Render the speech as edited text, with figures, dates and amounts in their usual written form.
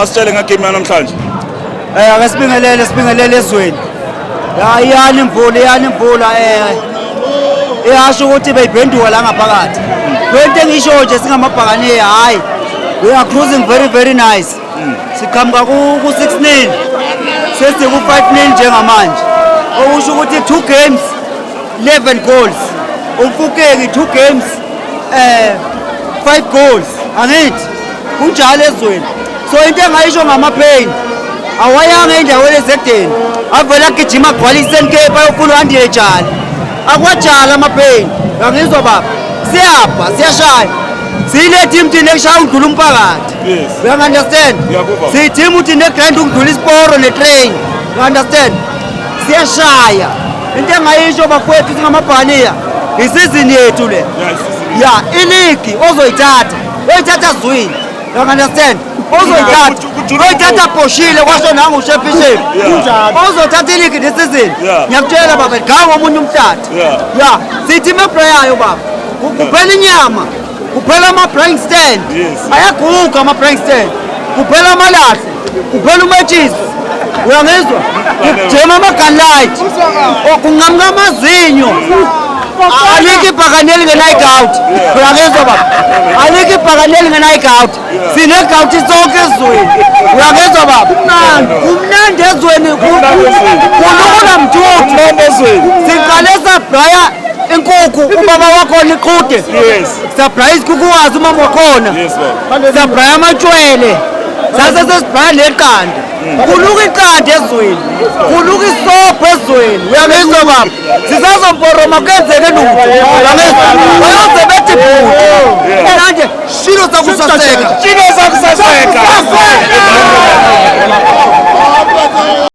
Asitshele ngegame yanamhlanje. Ake sibingelele, sibingelele ezweni. Ya, iyana imvula, iyana imvula, iyasho ukuthi beyiphenduka la ngaphakathi. Kwento engisho nje, singamabhakaniya, hayi, we are cruising very very nice. Siqhamuka ku 6-0, sesiku 5-0 njengamanje. Okusho ukuthi two games, 11 goals. Umfukeki, two games, 5 goals. Angithi kunjalo ezweni? So into engayisho ngamapheyini, awayanga endaweni ezedeni, avele agijima agcwala i-Eastern Cape ayofuna u-Andile Jali. Akwajali amapheyini, uyangizwa baba? Siyabha, siyashaya, siyile team thina ekushaya ukudlula umphakathi. Uyangi-understand? Ngiyakuva. Siyi-team thina egrand ukudlula isiporo netrain, you understand? Siyashaya. Into engayisho bafowethu, singamabhaniya, isizini yethu le. Yeah, isizini. Ya, iligi ozoyithatha, oyithatha zwini, you understand? Ozoyithatha, oyithatha boshile, kwasho nangu ushefishefu. Ozothatha iligi this season, ngiyakutshela baba, liganga omunye umhlathi. Ya, sithi imebrayayo baba, kuphela inyama, kuphela ama-braai stand. Ayaguga ama-braai stand, kuphela amalahle, kuphela umetshisi, uyangizwa? Kujema ama-gunlight, kunqamuka amazinyo. Alikho ibhakane elingenayi-gout, uyangizwa baba? Alikho ibhakane elingenayi-gout. Sine-gout sonke ezweni, uyangizwa baba? Kumnandi ezweni, kulukula mthuthu. Kumnandi ezweni. Siqale sabraya inkukhu, ubaba wakhona iqhude. Sabraya isikhukhukazi, umama wakhona. Yes baba. Sabraya amatshwele, sase sesibraya neqanda. Kuluka iqanda ezweni, kuluka isobho ezweni, uyangizwa baba? Sisazomporoma, kuyenzeke lutho, uyangizwa? Bayoze bethi bhuti manje shilo sakusaseka. Shilo sakusaseka.